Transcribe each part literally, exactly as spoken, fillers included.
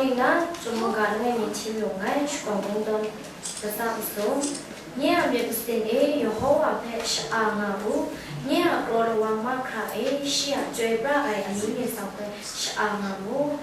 Nna, chyum mungga langai mi hti lu nngai, shakawn kungdawn latsa masum. Nye a myit masin e, Yehowa hpe sha-a nga u, nye a kraw lawang mahkra e, shi a chyoi pra ai amying ningsang hpe sha-a nga mu.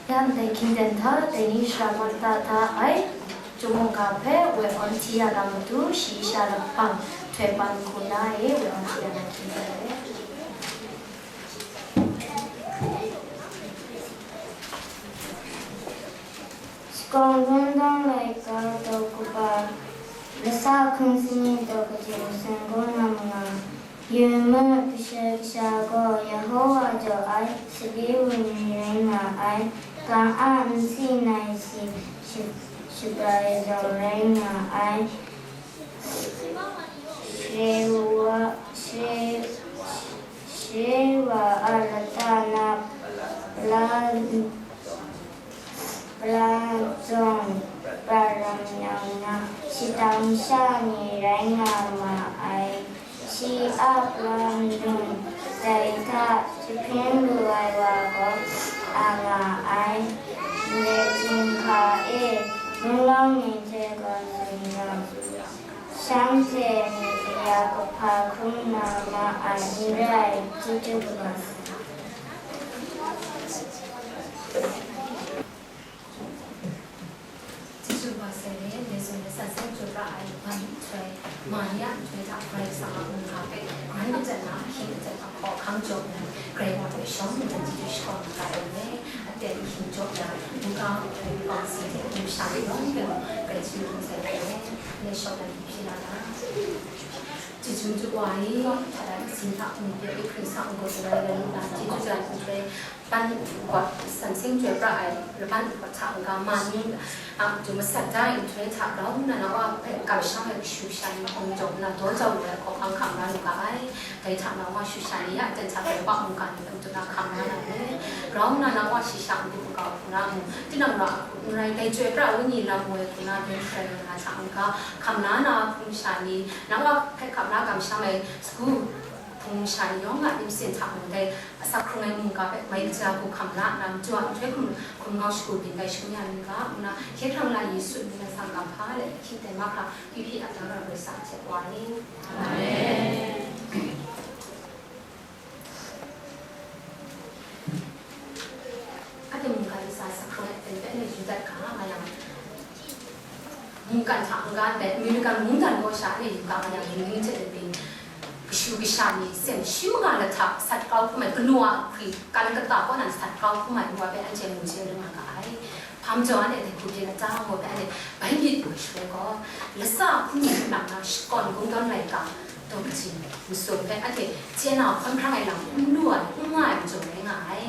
Yan dai hkying ten hta, dai ni shara mata hta ai, Chyum mungga hpe woi awn hti ya na matu, shayi sha lahpang, htoi pan hku na e woi awn hti ya na hkying ten ai. Shakawn Kungdawn laika daw kaba, lasa hkun sani daw kaji masum kaw na manga, yu mu, Kasha Kasha gaw Yehowa jaw ai sape wenyi rai nga ai, kang a nsi nai si shi-, shabai zaw rai nga ai, Share wa, share, share wa a lata na pla, pla zong pra ram yang na, shadang sha ni rai nga ma ai. Shi a pla ndung dai hta jahpring lu ai wa gaw a nga ai. Ndai chyinghka e, lunglang ni hte gaw tsun yang, shanhte myit ya kahpa hkrum na ma ai n rai, chyeju kaba sa. Chyeju kaba sai le, ndai zawn ni san seng chyoi pra ai, ma ni nhtoi, ma ni a nhtoi hta Karai Kasang a mungga hpe, grai madat na, ahkying aten ahkaw ahkang jaw nnan, Karai Wa hpe shawng nnan chyeju shakawn mat ai le, aten ahkying jaw nnan, mungga nhtoi kawng si hte numsha ni yawng gaw, Karai chyeju hkum sai ai le, ndai shawng nnan hpyi la ga. Chyeju madu wa e, hta da sin hta, nhtoi hpe Hkristu a n-gun n-rai rai lu na, chyeju jan nhtoi, ban nhtoi, san seng chyoi pra ai, laban nhtoi hta n-ga, ma ni a matu masat da ai nhtoi hta grau nna na Wa hpe kamsham ai kashu kasha ni hkawng jaw nna, daw jau lu ai hkawhkam hkam la lu ga ai. Dai hta na Wa shu sha ni ya aten hta bai Wa mungga ni hpe matu na hkam la na ai. Grau nna na Wa shi sha n-gu hkau hku na mu, tinang ra hku n rai, dai chyoi pra ai wenyi lam woi hku na dai sharai wa na hta n-ga, hkam la na hpung sha ni, na Wa hpe hkap la kamsham ai sagu hpung sha ni yawng a myit masin hta mung dai asak hkrung ai mungga hpe mai kaja hku hkam la nna, matu a nhtoi hkum, hkum ngau shagu byin dai shum ya n ga, ngu na, hkye hkrang la Yesu mying a sanggam hpa le, hkying ten mahkra, hpyi hpyi ap da ga ai Karai Kasang hte wa ni. Amen. Mungkan hta n-ga ndai American mungdan kaw sha e yu ga nga yang, ning hte ning kashu kasha ni, sem shi maga lahta sat kau hkrum ai, kanu a hkwi kan kata kaw nan sat kau hkrum ai, ngu ai hpe anhte mu chye ring nga ga ai. Hpa majaw anhte dai hku byin a ta, ngu ai hpe anhte bai myit lu shaloi gaw, latsa hkungsi nang na shakawn kungdawn laika, daw kaji masum hpe anhte chye na hkawn hprang ai lam n lu ai, n nga ai majaw rai nga ai.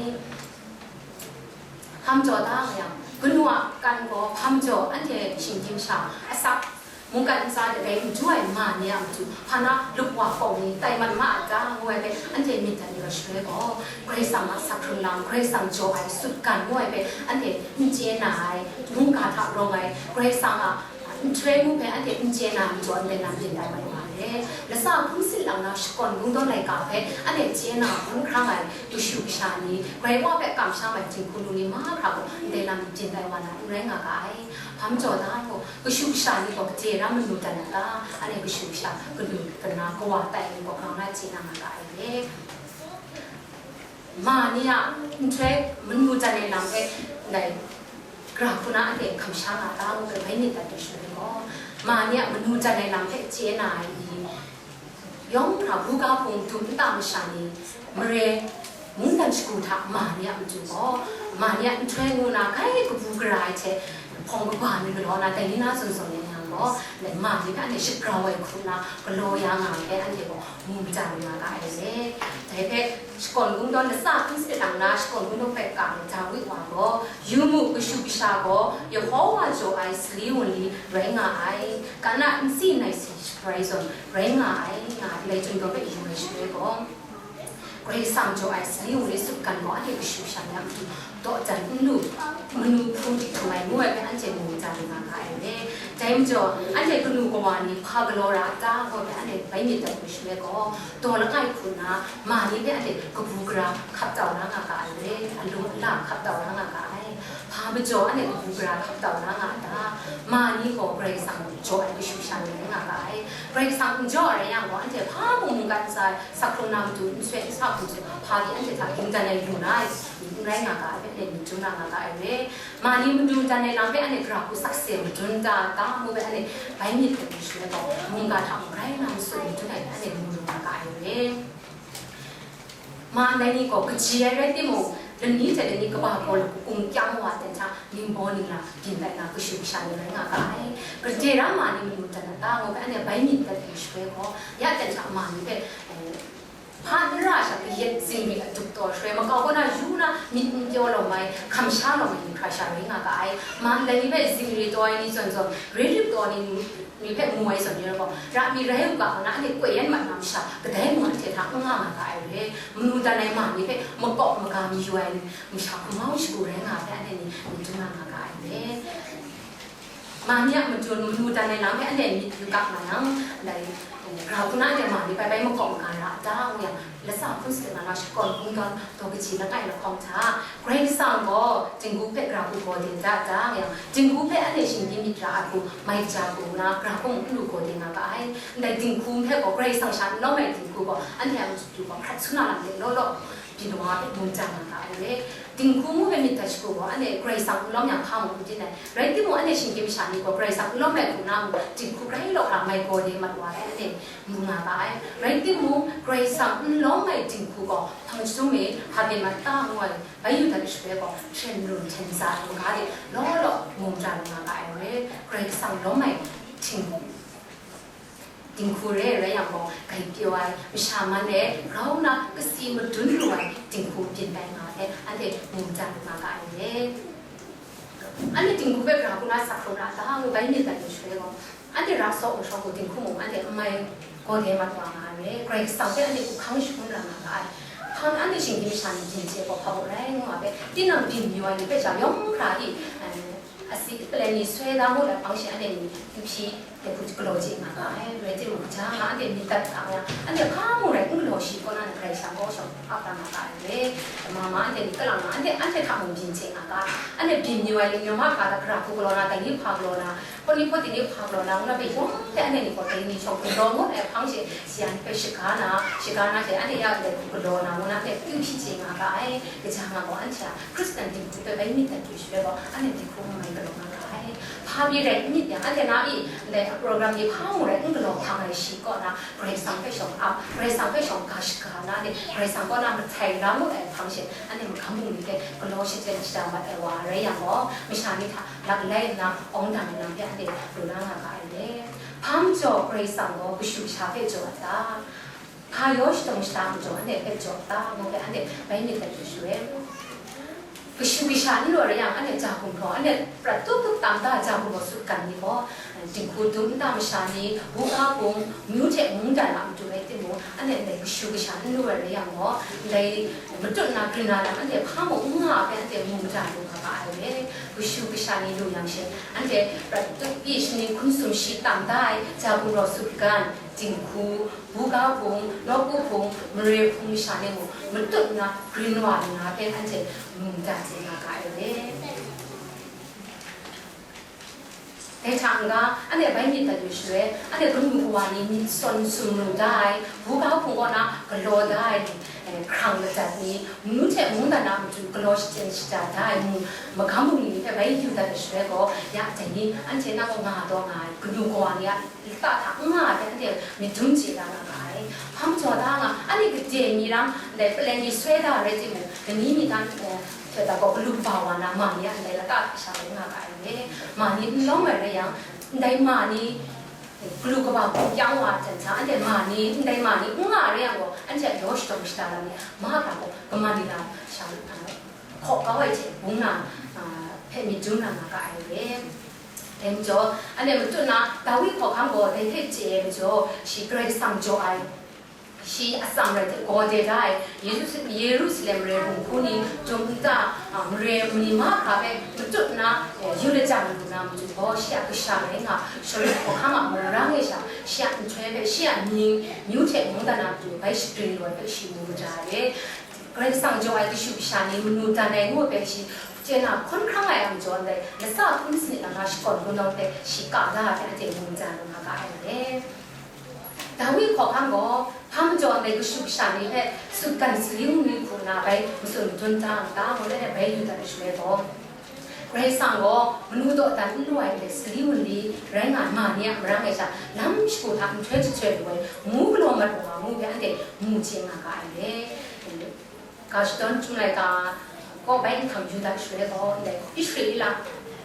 Hpa majaw ta nga yang, kanu a kan gaw hpa majaw anhte shinggyim sha asak, mungkan ntsa de rai n du ai ma ni a matu, hpa na lup wa hkawng ni tai mat ma a ta, ngu ai hpe anhte myit dat yu ai shaloi gaw, Karai Kasang a sak hkrung lam, Karai Kasang jaw ai sutgan ngu ai hpe anhte n chye na ai, mungga hta rawng ai, Karai Kasang a nhtoi mu hpe anhte n chye na ai majaw, ndai lam byin tai mat wa ai. Latsa hkungsi lang na shakawn kungdawn laika hpe anhte chye na hkawng hkrang ai kashu kasha ni, Karai Wa hpe kamsham ai jinghku nu ni mahkra gaw, ndai lam byin tai wa na n rai nga ga ai. Hpa majaw ta gaw, kashu kasha ni gaw gade ra manu dan a ta, anhte kashu kasha kanu kana kawa tai ai ni gaw grau na chye na nga ga ai re. Ma ni a nhtoi manu dan ai lam hpe ndai gra hku na anhte hkam sha nga ta, ngu ai bai myit dat ai shaloi gaw, ma ni a manu dan ai lam hpe chye na ai ni yawng hkra buga hpung dum nta masha ni, mare mungdan shagu hta ma ni a matu gaw, ma ni a nhtoi ngu na grai kabu gara ai hte hpawng kaba ni galaw na, dai ni na zawn zawn rai yang gaw, ndai ma ni hpe anhte shagrau ai hku na galaw ya nga ai hpe anhte gaw mu mada lu nga ga ai re. Dai hpe shakawn kungdawn latsa hkungsi lang na shakawn kungdawn hpe ka ai Dawi wa gaw, Yu mu, kashu kasha gaw Yehowa jaw ai sali wunli rai nga ai, kana nsi nai si shabrai zawn rai nga ai, nga ai, ndai chyum daw hpe yu ai shaloi gaw, Karai Kasang jaw ai sali wunli sutgan gaw anhte kashu kasha ni a matu daw jan n lu, manu hpung dik htum ai ngu ai hpe anhte mu mada lu nga ga ai re. Dai majaw, anhte kanu kawa ni hpa galaw ra a ta, ngu ai hpe anhte bai myit dat lu shaloi gaw, daw langai hku na, ma ni hpe anhte kabu gara hkap tau na nga ga ai re, alung ala hkap tau na nga ga ai. Hpa majaw anhte kabu gara hkap tau na nga a ta? Ma ni gaw Karai Kasang jaw ai kashu kasha ni rai nga ga ai. Karai Kasang n jaw ai rai yang gaw, anhte hpa mung mungkan ntsa ai sak hkrung na matu, n soi n sa hku hte hpa pyi anhte hta ging dan ai lu na ai ni n rai nga ga ai hpe, anhte myit dum na nga ga ai re. Ma ni manu dan ai lam hpe anhte gara hku sakse madun da, ta ngu hpe anhte bai myit dat lu shaloi gaw, mungga hta mung rai na masum madun ai hpe anhte mu lu nga ga ai re. Ma ndai ni gaw kaji ai rai timung, lani hte lani kaba gaw lakung kyang wa ten hta ningbaw ningla byin tai na kashu kasha ni rai nga ga ai. Gade ra ma ni manu dan a ta? Ngu hpe anhte bai myit dat ai shaloi gaw, ya ten hta ma ni hpe, eh, hpa n ra sha kayat zingri a dup taw shaloi, makau kaw na yu na myit n pyaw lawm ai, hkam sha lawm ai ni hkra sha rai nga ga ai. Ma ndai ni hpe zingri taw ai ni zawn zawn, re rip taw ai ni, ni hpe mu ai zawn ni rai gaw, ra mi rai u ga, ngu na anhte koi yan mat na masha, kadai mung anhte hta n nga nga ga ai re. Manu dan ai ma ni hpe makawp maga mayu ai masha hkumau shagu rai nga ai hpe anhte ni myit dum na nga ga ai re. Ma ni a matu manu dan ai lam hpe anhte myit yu ga nga yang, ndai, eh, grau hku na anhte ma ni bai bai makawp maga ra a ta? Ngu yang, latsa hkun sa na na shakawn kungdawn daw kaji langai lahkawng hta, Karai Kasang gaw dinghku hpe gara hku gaw de da ta? Ngu yang, dinghku hpe anhte shinggyim myit ra ai hku mai kaja hku nna, gara hku mung n lu gaw de nga ga ai. Ndai dinghku hpe gaw, Karai Kasang sha n lawm ai dinghku gaw, anhte a matu gaw hkrat suna lam de law law, byin wa hpe mu mada nga ga ai re. Dinghku ngu ai myit dat shagu gaw, anhte Karai Kasang n lawm yang hpa mung n byin ai. Rai timung, anhte shinggyim masha ni gaw Karai Kasang n lawm ai hku na mung, dinghku grai law hkra mai gaw de mat wa ai, anhte mu nga ga ai. Rai timung, Karai Kasang n lawm ai dinghku gaw hpang jahtum e hpa byin mat ta? Ngu ai bai yu dat ai shaloi gaw, hpyen rum hten za ai hkungga de law law mu mada lu nga ga ai re. Karai Kasang lawm ai dinghku, dinghku re ai rai yang gaw, grai pyaw ai, masha man e grau nna kasi madun lu ai dinghku byin tai nga ai hte, anhte mu mada lu nga ga ai re. Anhte dinghku hpe gara hku na sak hkrum ra ta? Ngu bai myit dat ai shaloi gaw, anhte ra saw u shawng u dinghku mung anhte n mai gaw de mat wa nga ai re. Karai Kasang hpe anhte hku hkang shangun ra nga ga ai. Hpang anhte shinggyim masha ni byin chye gaw hpa mung rai ngu nga hpe, tinang byin yu ai ni hpe sha yawng hkra i, eh, asi plan ni soi da ngut ai hpang shi anhte ni n hpyi, Hpe hku galaw chye nga ga ai, rai timung, kaja nga anhte myit dat nga yang, anhte hpa mung rai n galaw shi kaw na, Karai Kasang kaw shawng ap nga ga ai re. Mama anhte ni kalang nga, anhte, anhte hta mung byin chye nga ga ai. Anhte byin ni wai ling yawng mahkra hta, gara hku galaw na, dai ni hpa galaw na, hpawt ni hpawt di ni hpa galaw na, ngu na hpe yawng hte anhte ni gaw dai ni shawng galaw ngut ai hpang she, si anhte hpe shaga na, shaga na she, anhte ya dai hku galaw na, ngu na hpe kyu hpyi chye nga ga ai. Kaja nga gaw, anhte a Hkristan dinghku hpe bai myit dat yu shaloi gaw, anhte dinghku n mai galaw nga ga ai. Hpa pyi rai n myit yang, anhte na i ndai a program ni hpa mung rai n galaw hpang ai shi kaw na, Karai Kasang hpe shawng ap, Karai Kasang hpe shawng ga shaga na, anhte Karai Kasang kaw na mahtai la ngut ai hpang she, anhte magam bungli hte galaw shachyen shada mat ai wa rai yang gaw, masha ni hta laklai nna awng dang ai lam hpe anhte lu la nga ga ai le. Hpa majaw Karai Kasang gaw kashu kasha hpe jaw ai ta? Hpa yaw shadawng shada majaw anhte hpe jaw ta? Ngu hpe anhte bai myit dat yu shaloi, kashu kasha n lu ai rai yang, anhte ja gumhpraw, anhte prat tup tup tam da ai ja gumhpraw sutgan ni gaw, dinghku dum nta masha ni, buga hpung, myu hte mungdan a matu rai timung, anhte ndai kashu kasha n lu ai rai yang gaw, ndai matut na grin na lam anhte hpa mung n nga ai hpe anhte mu mada lu nga ga ai we. Kashu kasha ni lu yang she, anhte prat tup pyi shaning hkun sumshi tam da ai ja gumhpraw sutgan, dinghku, buga hpung, nawku hpung, mare hpung masha ni mung matut nna grin wa nna hpe anhte mu mada chye nga ga ai re. Dai hta n-ga, anhte bai myit dat yu shaloi, anhte kanu kawa ni myit sawn sumru da ai, buga hpung kaw na galaw da ai, eh, hkrang madat ni, myu hte mungdan a matu galaw shachyen shada da ai mu, magam bungli ni hpe bai yu dat yu shaloi gaw, ya dai ni anhte na kaw nga taw nga ai, kanu kawa ni a lata hta n nga ai hpe anhte myit dum chye la na ga ai. Hpa majaw da nga, anhte gade mi rang, ndai paleng ni soi da rai timung, lani mi tan, eh, hte da gaw galu kaba wa na ma ni a ndai lata hta sha rai nga ga ai le. Ma ni n lawm ai rai yang, ndai ma ni galu kaba hku kyang wa ai hten hta, anhte ma ni, ndai ma ni n nga ai rai yang gaw, anhte a yaw shadawng shada lam ni mahkra gaw kaman ni lam sha, eh, hkaw kau ai hte bung na, ah, hpe myit dum na nga ga ai re. Dai majaw, anhte matut na Dawi hkawhkam gaw dai hpe chye ai majaw, shi Karai Kasang jaw ai, shi atsam rai hte gaw de da ai, Yerusa-, Yerusalem mare hpung hku ni, jum nta, ah, mare ni mahkra hpe matut na, eh, yu lajang lu na matu gaw, shi a kasha rai nga, Shawlum hkawhkam a marang e sha, shi a nhtoi hpe, shi a mying, myu hte mungdan a matu bai shagrin lu ai hpe shi mu mada ai. Karai Kasang jaw ai kashu kasha ni manu dan ai ngu ai hpe shi chye na hkawn hkrang ai a majaw ndai, latsa hkun sanit na nga shakawn hkun nawng hpe shi ka da ai hpe anhte mu mada lu nga ga ai le. Dawi hkawhkam gaw, hpa majaw ndai kashu kasha ni hpe sutgan sali wunli hku nna bai matsun madun da n ta, ngu let ai bai yu dat ai shaloi gaw, Karai Kasang gaw manu dawdan n lu ai hte sali wunli rai nga ai ma ni a marang e sha, lam shagu hta nhtoi jahtoi lu ai, ngu galaw mat wa ngu hpe anhte mu chye nga ga ai le. Ga shadawn Chyum laika kaw bai nhtang yu dat shaloi gaw, ndai Israela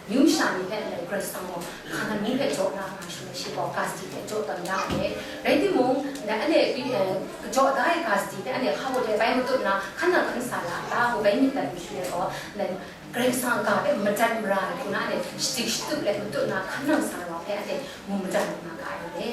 myu masha ni hpe ndai Karai Kasang gaw Hkanan mung hpe jaw na nga shaloi, shi gaw Gasti hpe jaw tawn ya ai. Rai timung, ndai anhte, eh, jaw da ai Gasti hpe anhte hpa hte bai matut na hkan nang hkan sa la ta ngu bai myit dat yu shaloi gaw, ndai Karai Kasang a ga hpe madat mara ai hku na anhte shadik shatup let matut na hkan nang sa ai wa hpe anhte mu madat lu nga ga ai le.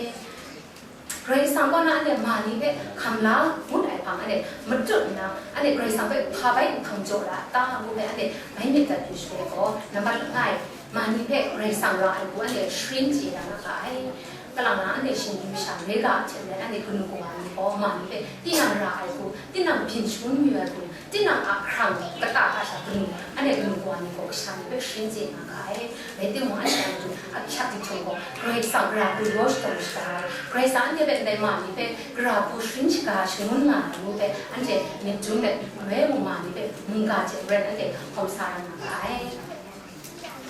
Karai Kasang kaw na anhte ma ni hpe hkam la ngut ai hpang anhte matut nna, anhte Karai Kasang hpe hpa bai nhpang jaw la a ta ngu hpe anhte bai myit dat yu shaloi gaw, nambat langai, ma ni hpe Karai Kasang ra ai hku anhte sharin chye ya na ga ai. Kalang na anhte shinggyim masha Rega hte maren anhte kanu kawa ni gaw ma ni hpe tinang ra ai hku, tinang byin shangun mayu ai hku, tinang a hkrang kata hta sha kanu, anhte kanu kawa ni gaw kasha ni hpe sharin chye nga ga ai. Rai timung, anhte a matu ahkyak dihtung gaw, Karai Kasang gara hku yaw shadawn shada ai, Karai Kasang anhte hpe ndai ma ni hpe gara hku sharin shaga shangun nga ai ngu hpe, anhte myit dum let, galoi mung ma ni hpe mungga hte maren anhte hkawm sa ya nga ga ai.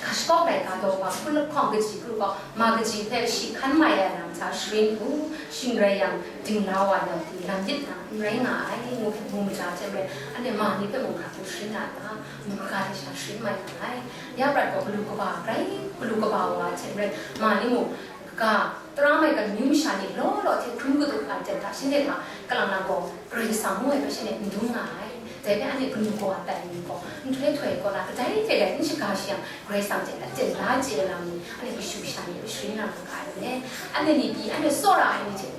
Ga shakawp laika daw wa, hpun lahkawng kaji pru gaw, ma kaji hpe shi hkan mai ai lam hta sharin u, shing rai yang, dingla wa yang pyi, lam yit na n rai nga ai, ngu hpe mu mada hte maren, anhte ma ni hpe mung gara hku sharin na a ta? Mung kaga hte sha sharin mai nga ai. Ya prat gaw galu kaba grai, galu kaba wa hte maren, ma ni mung kaga, tara maigan myu masha ni law law hte hkrum kadu ai jan hta, shanhte hta kalang lang gaw, Karai Kasang ngu ai hpe shanhte n dum nga ai. Dai hpe anhte kanu kawa tai ai ni gaw, nhtoi htoi ai kaw na, kadai hte dai n shaga shi yang, Karai Kasang hte aten la chye ai lam ni, anhte kashu kasha ni hpe sharin na nga ga ai le. Anhte ni pyi, anhte tsawra ai ni hte,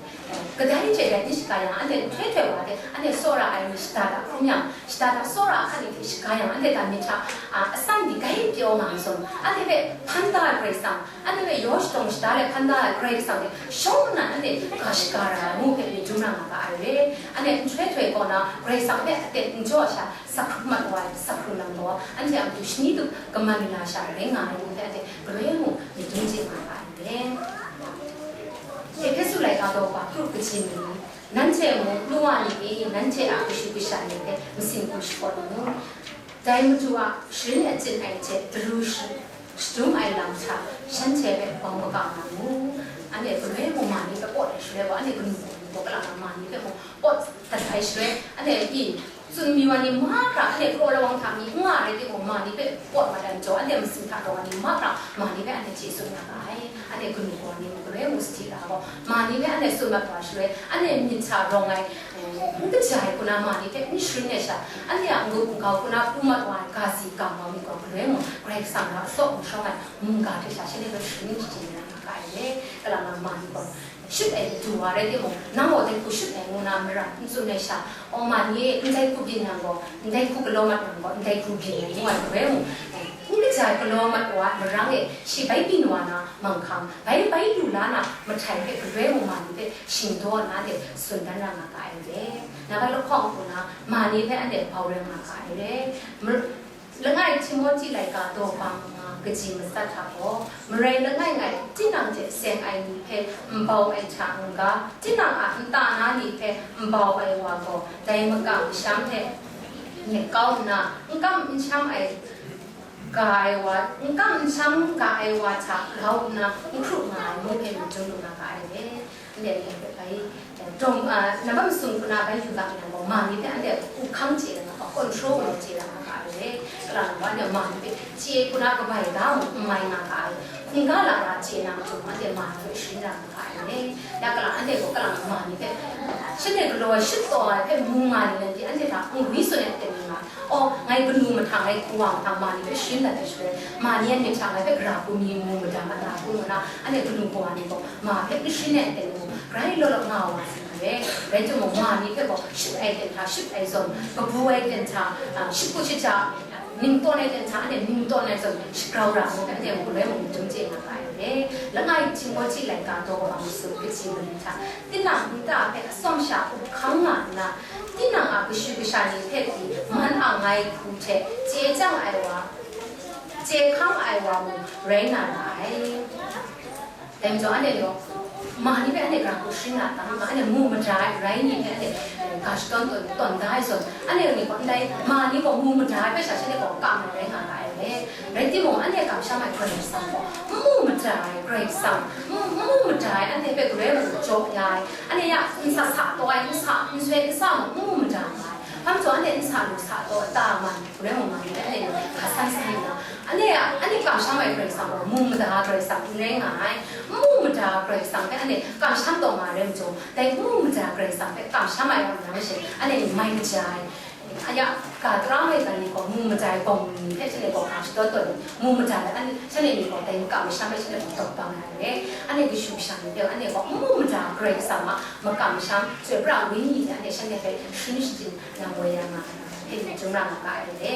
Kadai hte rai n shaga yang, anhte nhtoi htoi wa hte, anhte tsawra ai ni shada da hkrum yang, shada da tsawra ahkat ni hte shaga yang, anhte ga myit hta, a, atsam ni grai pyaw nga ai zawn, anhte hpe hpan da ai Karai Kasang, anhte hpe yaw shadawng shada let hpan da ai Karai Kasang hte shawng nnan anhte ga shaga ra ai ngu hpe myit dum ra nga ga ai re. Anhte nhtoi htoi kaw na Karai Kasang hpe aten n jaw sha, sa hkrum mat wa ai, sa hkrum lam gaw, anhte a matu shani tup kaman na sha rai nga ai ngu hpe anhte galoi mung myit dum chye nga ga ai re. Ehpesu laika daw hpa kru kaji mi ni, nanhte mung, nu wa ni e, nanhte a kashu kasha ni hpe masin hku shapawt mu. Dai Madu a sharin achyin ai hte daru sh-, shadum ai lam hta, shanhte hpe bau makam nga mu. Anhte galoi mung ma ni hpe pawt ai shaloi gaw, anhte kanu gaw, ni gaw, kalang ma ni hpe mung pawt dat ai shaloi, anhte i, tsun mi wa ni mahkra, anhte kraw lawang hta mi n nga rai timung, ma ni hpe pawt mat ai majaw, anhte masin hta rawng ai ni mahkra, ma ni hpe anhte chye tsun nga ga ai. Anhte kanu kaw ni mung, galoi mung sadi ra gaw, ma ni hpe anhte tsun mat wa shaloi, anhte myit hta rawng ai, eh, n kaja ai hku na ma ni hpe n sharin ai sha, anhte a n-gup n-gau hku na pru mat wa ai ga si ga mau myit gaw, galoi mung Karai Kasang na asaw hkungshawng ai mungga hte sha shanhte hpe sharin shaja na nga ga ai re. Kalang na ma ni gaw, shut ai du wa rai timung, nang gaw dai hku shut ai ngu na mara n tsun ai sha, aw, ma ni e, ndai hku byin yang gaw, ndai hku galaw mat yang gaw, ndai hku byin ai ngu ai, galoi mung, eh, n kaja ai galaw mat wa ai marang e, shi bai byin wa na manghkang, bai, bai lu la na mahtai hpe galoi mung ma ni hpe shingdaw na de tsun dan ra nga ga ai re. Nang bai lahkawng hku na ma ni hpe anhte bau rai nga ga ai re. Mar-, Langai Timoti laika daw hpa nga kaji matsat hta gaw, marai langai ngai tinang hte seng ai ni hpe n bau ai hta n-ga, tinang a nta na ni hpe n bau ai wa gaw, dai makam masham hte myit kau nna, n kam n sham ai ga ai wa, n kam n sham ga ai wa hta grau nna n hkru nga ai ngu hpe myit dum lu na ga ai re. Ndai ni hpe bai, eh, dawng, ah, nambat masum hku na bai yu ga ai nang gaw, ma ni hpe anhte up hkang chye ai nga, control wa chye ai nga ga ai re. Kalang gaw, anhte ma ni hpe chye hku na kabai ga mung n mai nga ga ai. Hkungga lara chye na matu, anhte ma ni hpe sharin ra nga ga ai re. Ya kalang, anhte gaw kalang ma ni hpe, shanhte galaw ai, shut taw ai hpe mu nga ni, nanhte anhte hta n-gwi tsun ai aten ni nga ai. Aw, ngai kanu mahtang, ngai kawa mahtang ma ni hpe sharin dat ai shaloi, ma ni a myit hta ngai hpe gara hku mi mu mada mada hku ngu na, anhte kanu kawa ni gaw ma hpe n sharin ai aten ni mung, grai law law nga wa sa ai. Rai timung, ma ni hpe gaw shut ai aten hta shut ai zawn, kabu ai aten hta, a, shut hku shaja, ning tawn ai aten hta anhte ning tawn ai zawn, shagrau ra ai hpe anhte mung galoi mung dum chye nga ga ai. Langai Timoti laika daw kaba masum kaji mali hta, tinang nta hpe atsawm sha up hkang nga nna, tinang a kashu kasha ni hpe pyi man ang ai hku hte chye chyang ai wa, chye hkang ai wa mung rai na ra ai. Dai majaw, anhte gaw, ma ni hpe anhte gara hku sharin na ta nga, anhte mu mada ai rai ni hpe anhte, eh, ga shadawn tawn, tawn da ai zawn, anhte ni gaw ndai ma ni gaw mu mada ai hpe sha shanhte gaw kam ai rai nga ga ai re. Rai timung, anhte kamsham ai Karai Kasang gaw, n mu mada ai Karai Kasang, n, n mu mada ai, anhte hpe galoi mung jaw ya ai, anhte ya n sa sa taw ai, n sa, n soi n sa mung n mu mada nga ai. Hpa majaw, anhte n sa lu sa taw ta man, galoi mung ma ni hpe anhte hka san sai nna, anhte a, anhte kamsham ai Karai Kasang gaw, mu mada ai Karai Kasang n rai nga ai. N mu mada ai Karai Kasang hpe anhte kamsham taw nga ai rai majaw, dai n mu mada ai Karai Kasang hpe kamsham ai yang, yang she, anhte ni mai kaja ai. Aya, ga tara mai ga ni gaw, mu mada ai bawng ni hpe shanhte gaw ga shadawn tawn, mu mada ai, an-, shanhte ni gaw dai makam masham hpe shanhte gaw dawp bang ai re. Anhte kashu kasha ni hpe, anhte gaw n mu mada ai Karai Kasang a makam masham, chyoi pra ai wenyi hte anhte shanhte hpe sharin shajin na woi ya nga ai, hpe myit dum ra nga ga ai re.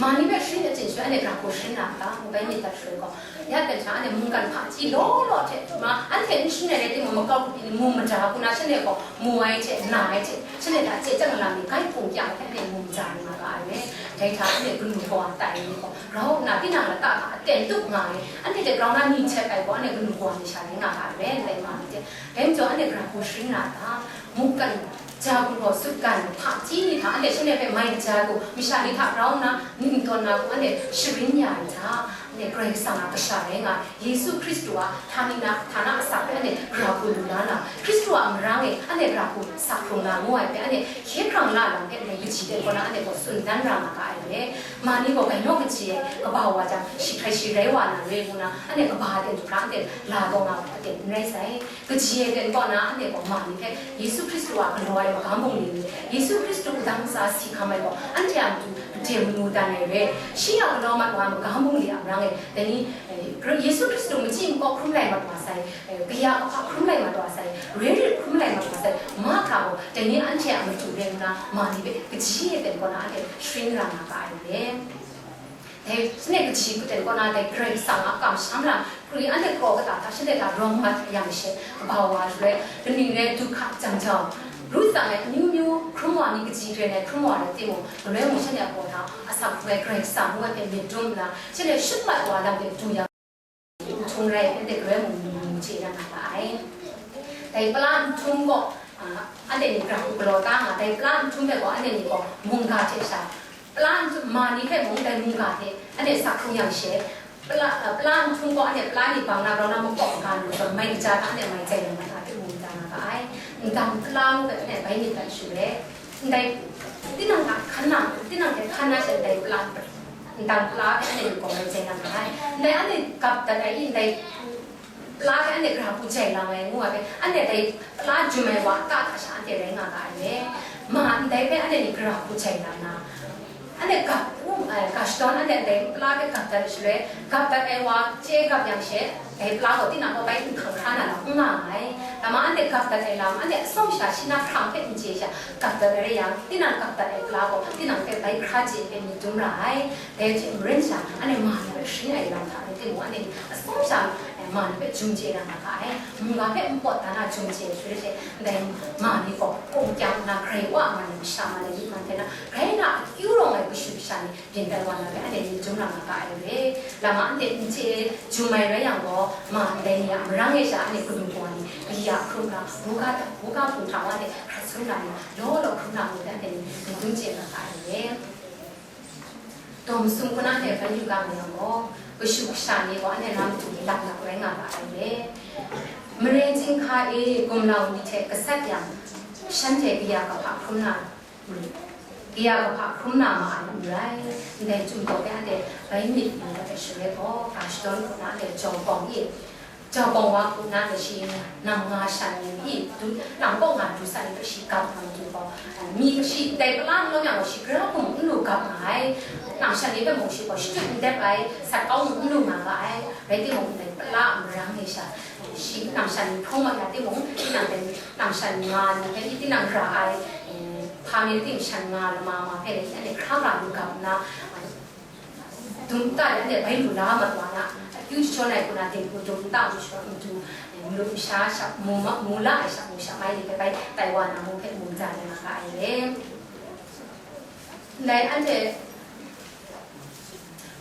Ma ni hpe sharin achyin shaloi, anhte gara hku sharin na a ta? Ngu bai myit dat shaloi gaw, ya hpe hta anhte mungkan hpaji law law hte, ma, anhte n sharin ai rai timung, makau hkrup ni mu mada hku na, shanhte gaw mu ai hte, na ai hte, shanhte hta chye chyang lam ni grai hpung kya ai hte, anhte mu mada ai nga ga ai re. Dai hta anhte kanu kawa tai ai ni gaw, grau nna tinang lata hta aten tup nga ai, anhte hte grau na ni htet ai gaw, anhte kanu kawa ni sha rai nga ga ai re, ndai ma ni hte. Dai majaw, anhte gara hku sharin na a ta? Mungkan, ja hku gaw sutgan, hpaji ni hta, anhte shanhte hpe mai kaja ai hku, masha ni hta grau nna, ning tawn na hku, anhte sharin ya ai hta, anhte Karai Kasang a kasha rai nga ai, Yesu Hkristu a htani na, htana asak hpe anhte gara hku lu la na, Hkristu a marang e anhte gara hku sa hkrung na ngu ai hpe, anhte hkye hkrang la lam hpe, anhte kaji de kaw na, anhte gaw tsun dan ra nga ga ai re. Ma ni gaw gainaw kaji e kaba wa jang, shi hkrai shi rai wa na re ngu na, anhte kaba aten du hkra, anhte la taw nga ai aten n rai sai. Kaji e ten kaw na, anhte gaw ma ni hpe Yesu Hkristu a galaw ai magam bungli ni, Yesu Hkristu a Ntsa si hkam ai gaw, anhte a matu gade manu dan ai re. Shi a galaw mat wa ai magam bungli a marang e, dai ni, eh, Yesu Hkristu machyi makawp hkrum lai mat wa sai, eh, kaya kahpa hkrum lai mat wa sai, re rit hkrum lai mat wa sai, mahkra gaw, dai ni anhte a matu rai nna, ma ni hpe kaji e ten kaw na anhte sharin ra nga ga ai re. Dai, shanhte kaji katen kaw na dai Karai Kasang a kamsham lam, hkri anhte kraw kata hta shanhte hta rawng mat yang she, kaba wa shaloi, kaning rai du hka jang jau, ru tsang ai amyu myu hkrum wa ni kaji hkren ai hkrum wa rai timung, galoi mung shanhte a gaw hta asak hkrung ai Karai Kasang ngu ai hpe myit dum nna, shanhte shut mat wa lam hpe du yang, nhtum rai anhte galoi mung mu mu chye na nga ga ai. Dai pala nhtum gaw, a, anhte ni gara hku galaw ta nga, dai pala nhtum hpe gaw anhte ni gaw mungga hte sha, pala nhtum, ma ni hpe mung dai mungga hte anhte sak hkrung yang she, pala, a, pala nhtum gaw anhte pala ni bang na grau na makawp maga lu zawn, mai kaja hta anhte mai jai yang mat na hte mu da nga ga ai. Ndang pala ngu hpe anhte bai myit dat shaloi, ndai tinang hta hkan na, tinang hte hkan na she ndai pala, ndang pala hpe anhte ni gaw mai jai na nga ai. Ndai anhte gap dat ai i, ndai pala hpe anhte gara hku jai lang ai ngu ai hpe, anhte dai pala jum ai wa a ta hta sha anhte rai nga ga ai le. Ma ndai hpe anhte ni gara hku jai lang na, anhte gap u, eh, ga shadawn anhte dai pala hpe gap dat ai shaloi, gap dat ai wa chye gap yang she, dai pala gaw tinang gaw bai nhkang hkra na lam n nga ai. Dai ma anhte gap dat ai lam, anhte atsawm sha shi na hkrang hpe n chye sha, gap dat ai rai yang, tinang gap dat ai pala gaw tinang hpe bai hkra chye hpe myit dum ra ai. Dai hte maren sha, anhte ma ni hpe sharin ai lam hta rai timung, anhte ni atsawm sha, eh, ma ni hpe jum chye na nga ga ai. Mungga hpe npawt dan a jum chye shaloi she, ndai ma ni gaw kawng kyang nna, grai wa nga ai masha nga ai myit man hte na, grai na akyu rawng ai kashu kasha ni byin tai wa na hpe, anhte ni jum na nga ga ai re. Lama anhte n chye jum ai rai yang gaw, ma ndai ni a marang e sha anhte kanu kawa ni, kali ya hkrum na, buga, buga hpung hta wa anhte hkrat sum na ni, law law hkrum na ngu hpe anhte ni myit dum chye na nga ga ai re. Daw masum hku na hte bai yu ga ma yang gaw, kashu kasha ni gaw anhte na matu ni lap lap rai nga ga ai re. Mare chyinghka e gumlau ni hte gasat yang, shanhte kaya kahpa hkrum na, kaya kahpa hkrum na ma ai n rai. Ndai chyum gaw hpe anhte bai myit yu dat ai shaloi gaw, ga shadawn hku na anhte jau bawng i, jau bawng wa hku na, kashi nang nga shan ni, i, du, nang kaw nga du sa ni, kashi gap nang du gaw, eh, mi kashi dai pala n lawm yang gaw, shi gara hku mung n lu gap nga ai, nang shan ni hpe mung shi gaw shachyut n dep ai, sat kau mung n lu nga ga ai, rai timung, dai pala a marang e sha, shi nang shan ni hprawng mat ya timung, tinang dai nang shan nga ni hpe, i, tinang ra ai, eh, hpa mi ting shan nga lama ma hpe, anhte hkra ga lu gap nna, eh, dum nta de, anhte bai lu la mat wa na, akyu jashawn ai hku na dinghku dum nta matu, matu, eh, malu masha sha, mu ma, mu la ai sha, mu sha mai ni hpe bai tai wa na mu hpe mu ja ai nga ga ai re. Ndai anhte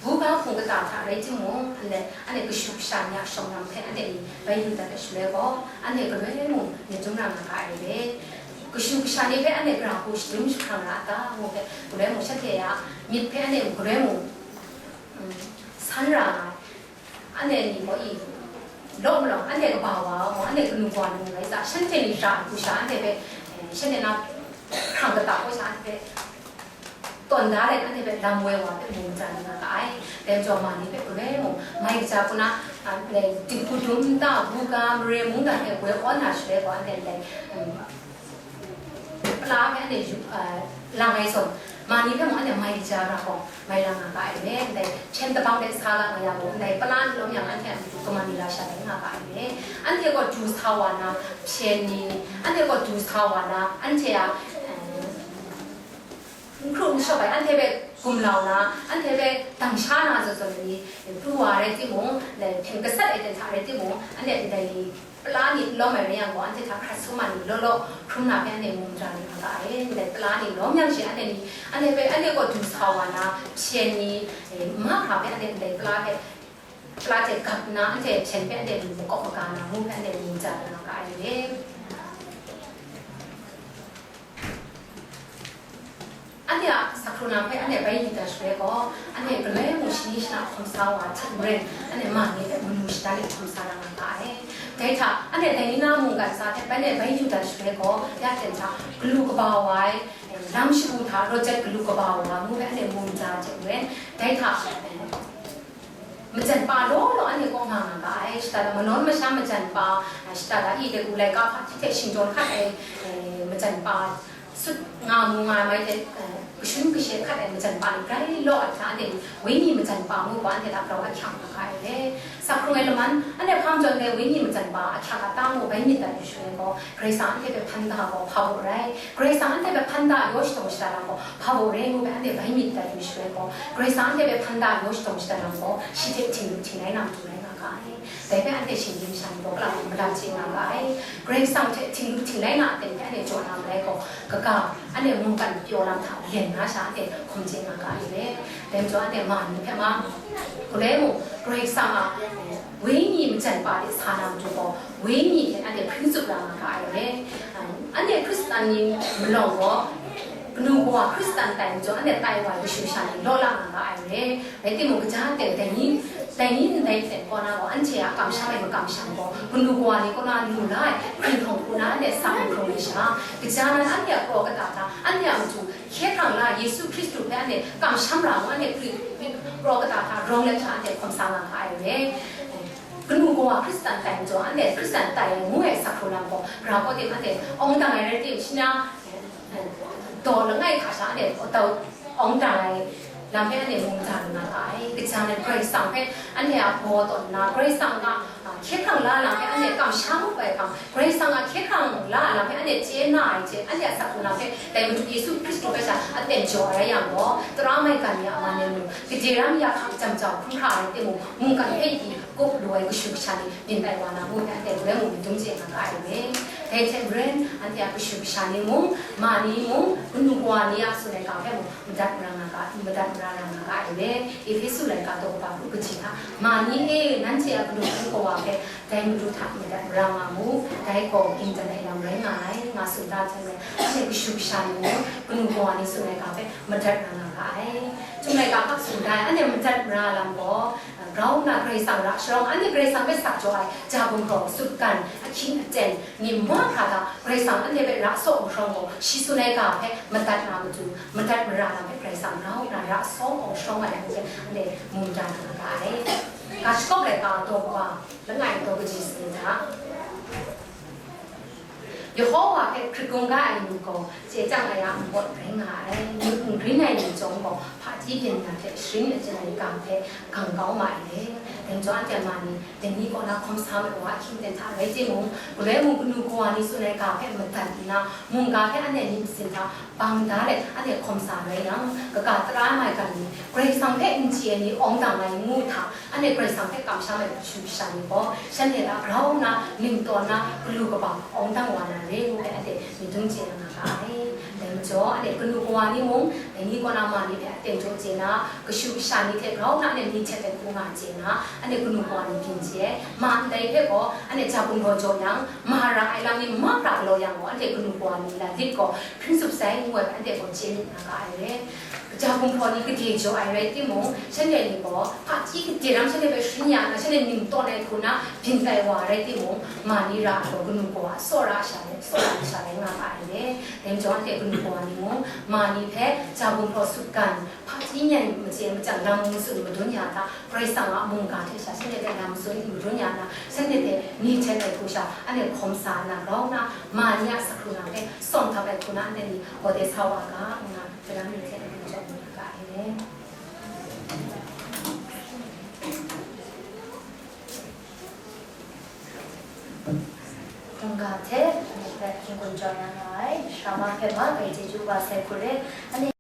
buga hpung kata hta rai timung, anhte, anhte kashu kasha ni a shawng lam hpe anhte ni bai yu dat ai shaloi gaw, anhte galoi mung myit dum ra nga ga ai re. Kashu kasha ni hpe anhte gara hku shadum jahprang ra a ta? Ngu hpe, galoi mung shanhte a myit hpe anhte galoi mung, mm, san ra nga ai. Anhte ni gaw i, law malawng, anhte kaba wa gaw, anhte kanu kawa ni rai sa, shanhte ni ra ai hku sha, anhte hpe, eh, shanhte na hkrang kata hkaw sha, anhte hpe tawn da let, anhte hpe lam woi wa hpe mu maja ni nga ga ai. Dai majaw, ma ni hpe galoi mung, mai kaja hku na, a, dinghku dum nta, buga, mare mungdan hte woi awn na shaloi gaw, anhte ndai, um, pala hpe anhte yu, a, lang ai zawn, ma ni hpe mung anhte mai kaja ra gaw, mai lang nga ga ai re. Ndai hpyen dabang de sa ga nga yang gaw, ndai pala ni lawm yang anhte a matu kaman ni la sha rai nga ga ai re. Anhte gaw du sa wa na hpyen ni, anhte gaw du sa wa na, anhte a, um, n hkru n shawp ai, anhte hpe gumlau na, anhte hpe dang sha na zawn zawn ni, pru wa rai timung, ndai hpyen gasat ai ten hta rai timung, anhte ndai pala ni lawm ai rai yang gaw, anhte hta hkrat sum ai ni law law hkrum na hpe anhte mu maja ni nga ga ai. Ndai pala ni lawm yang she, anhte ni, anhte hpe, anhte gaw du sa wa na hpyen ni, eh, mahkra hpe anhte ndai pala hpe, pala hte gap nna, anhte hpyen hpe anhte lu makawp maga na ngu hpe anhte mu maja ni nga ga ai re. Anhte a sakhru na hpe anhte bai yu dat shaloi gaw, anhte galoi mung shani shana hkawm sa wa hte maren, anhte ma ni hpe manu shada let hkawm sa ra nga ga ai. Dai hta, anhte dai ni na mungkan sa hte bai, anhte bai yu dat shaloi gaw, ya ten hta galu kaba wa ai, lam shagu hta rawt jat galu kaba wa ngu hpe anhte mu maja hte maren, dai hta, majan pa law law anhte kaw nga nga ga ai, shada da manawn masha majan pa, shada da i de gu laika hpa hti hte shingdawn hkat ai, eh, majan pa, Nga mu nga mai hte, eh, kashun kashe hkat ai majan pa ni grai law ai hta, anhte wenyi majan pa ngu gaw, anhte hta grau ahkyak nga ga ai re. Sak hkrung ai laman, anhte hpang jaw ndai wenyi majan pa ahkyak a ta ngu bai myit dat yu shaloi gaw, Karai Kasang anhte hpe hpan da gaw hpa baw rai. Karai Kasang anhte hpe hpan da yaw shadawn shada lam gaw hpa baw rai ngu hpe anhte bai myit dat yu shaloi gaw, Karai Kasang anhte hpe hpan da yaw shadawn shada lam gaw, shi hte htinglu htinglai na matu rai nga ga ai. Dai hpe anhte shinggyim sha ni gaw, kala hkum madat chye nga ga ai. Karai Kasang hte htinglu htinglai na aten hpe anhte jaw na malai gaw, kaga, anhte mungkan pyaw lam hta len na sha, anhte hkum chye nga ga ai re. Dai majaw, anhte ma ni hpe ma, galoi mung, Karai Kasang a, eh, wenyi majan pa de sa na matu gaw, wenyi hte anhte hpring tsup la nga ga ai re. Anhte Hkristan ni malawng gaw, kanu kawa Hkristan tai majaw, anhte tai wa ai kashu kasha ni law la nga ga ai re. Rai timung, kaja teng dai ni, dai ni ndai hte kaw na gaw, anhte a kamsham ai makamsham gaw, kanu kawa ni kaw na lu la ai, hkring hkawng hku na anhte sak hkrung ai sha, kaja nan anhte a kraw kata hta, anhte a matu hkye hkrang la Yesu Hkristu hpe anhte kamsham ra ngu, anhte hkring kraw kata hta rawng let hta anhte hkawm sa nga ga ai re. Kanu kawa Hkristan tai majaw, anhte Hkristan tai ai ngu ai sak hkrung lam gaw, gara kaw tim anhte awng dang ai rai tim, shi na, daw langai hta sha anhte daw awng dang ai lam hpe anhte mung dang nga ga ai. Kaja nan Karai Kasang hpe anhte a baw tawn nna, Karai Kasang a, a, hkye hkrang la lam hpe anhte kamsham u ai hkang, Karai Kasang a hkye hkrang la lam hpe anhte chye na ai hte, anhte a sak hkrung lam hpe dai Madu Yesu Hkristu hpe sha aten jaw ai rai yang gaw, tara maigan ni a man e mung, gade ram ya hkang jam jau hkrum hkra ai rai timung, mungkan hpe pyi kup lu ai kashu kasha ni byin tai wa na ngu hpe anhte galoi mung myit dum chye nga ga ai re. Dai hte maren, anhte a kashu kasha ni mung, ma ni mung, kanu kawa ni a tsun ai ga hpe mung, madat mara nga ga, madat mara ra nga ga ai re. Efesu laika daw kaba kru kaji hta, ma ni e, nanhte a kanu hpung kawa hpe dai Madu hta madat mara nga mu, dai gaw gindan ai lam rai nga ai, nga tsun da hte maren, anhte kashu kasha ni mung, kanu kawa ni tsun ai ga hpe madat mara nga ga ai. Chyum laika hkak tsun da ai, anhte madat mara lam gaw, grau nna Karai Kasang ra sharawng, anhte Karai Kasang hpe sak jaw ai, ja gumhpraw, sutgan, ahkying aten, ni mahkra hta Karai Kasang anhte hpe ra saw ai hkrawng gaw, shi tsun ai ga hpe madat na matu, madat mara lam hpe Karai Kasang grau nna ra saw ai hkrawng ai ngu hpe anhte mungdan nga ga ai. Ga shakawp laika daw kaba langai daw kaji sani hta. Yehowa hpe hkrit gun ga ai ni gaw, chye chyang ai a npawt rai nga ai. Myit n grin ai ni chyawm gaw, hpaji byin na hte sharin achyin ai ga hpe gang kau ma ai. Dai majaw, anhte ma ni, dai ni kaw na hkawm sa ai wa ahkying ten hta rai timung, galoi mung kanu kawa ni tsun ai ga hpe madat nna, mungga hpe anhte myit masin hta bang da let, anhte hkawm sa rai yang, kaga tara maigan ni, Karai Kasang hpe n chye ai ni awng dang ai ngu hta, anhte Karai Kasang hpe kamsham ai kashu kasha ni gaw, shanhte hta grau nna, ning taw nna, galu kaba awng dang wa na re ngu ai, anhte myit dum chye na nga ga ai. Dai majaw, anhte kanu kawa ni mung, dai ni kaw na ma ni hpe aten jaw chye na, kashu kasha ni hte grau nna, anhte ni htet ai hku nga chye na, anhte kanu kawa ni byin chye ai. Ma ndai hpe gaw, anhte ja gumhpraw jaw yang, ma ra ai lam ni mahkra galaw yang gaw, anhte kanu kawa ni la lit gaw, hpring tsup sai ngu ai, anhte gaw chye myit na ga ai re. Ja gumhpraw ni gade jaw ai rai timung, shanhte ni gaw, hpaji gade ram shanhte hpe sharin ya nna, shanhte ning tawn ai hku na byin tai wa rai timung, ma ni ra ai gaw kanu kawa a tsawra sha rai, tsawra masha rai nga ga ai re. Dai majaw, anhte kanu kawa ni mung, ma ni hpe ja gumhpraw sutgan, hpaji nyan machye machyang lam matsun madun ya hta, Karai Kasang a mungga hte sha shanhte hpe lam tsun madun ya na, shanhte hte ni htet ai hku sha, anhte hkawm sa nna, grau nna, ma ni a sak hkrung lam hpe tsawm htap ai hku na, anhte ni gaw de sa wa ga, ngu na, salang ni hte anhte jaw mu na ga ai. Hkungga hte, anhte hpe n-gun jaw ya nga ai, Shama hpe ma, grai chyeju wa sai hku re, anhte